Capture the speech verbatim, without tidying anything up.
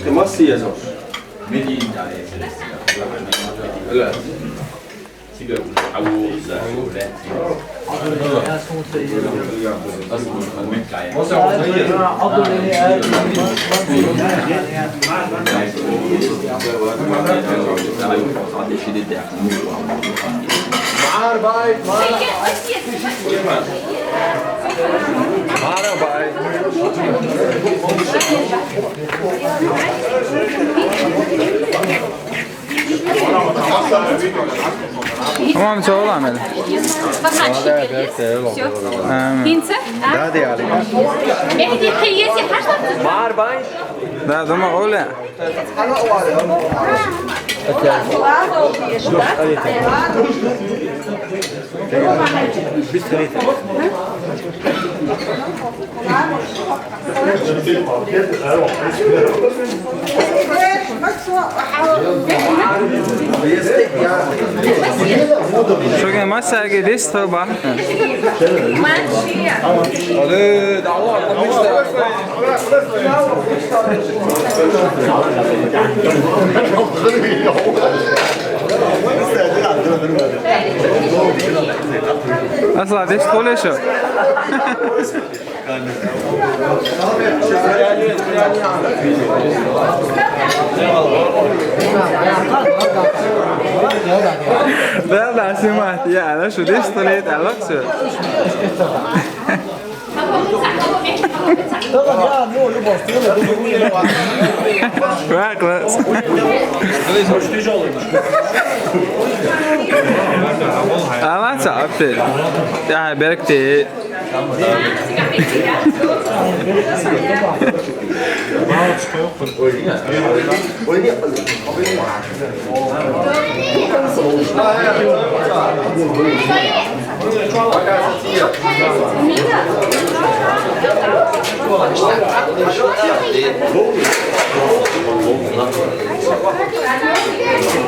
Che mossa è, so? Tamam, çoğul amel. Tamam. Pince? Da, diyelim. Ehdi kıyesi haşlattı. Var, var. Da, tamam, öyle. Şoge masage dest ba. Asla dest hole şu. Da, da, simat, ja, da, şu deš to leta, lok su. Bak, bak. Ala sa apte. Ya, berkte.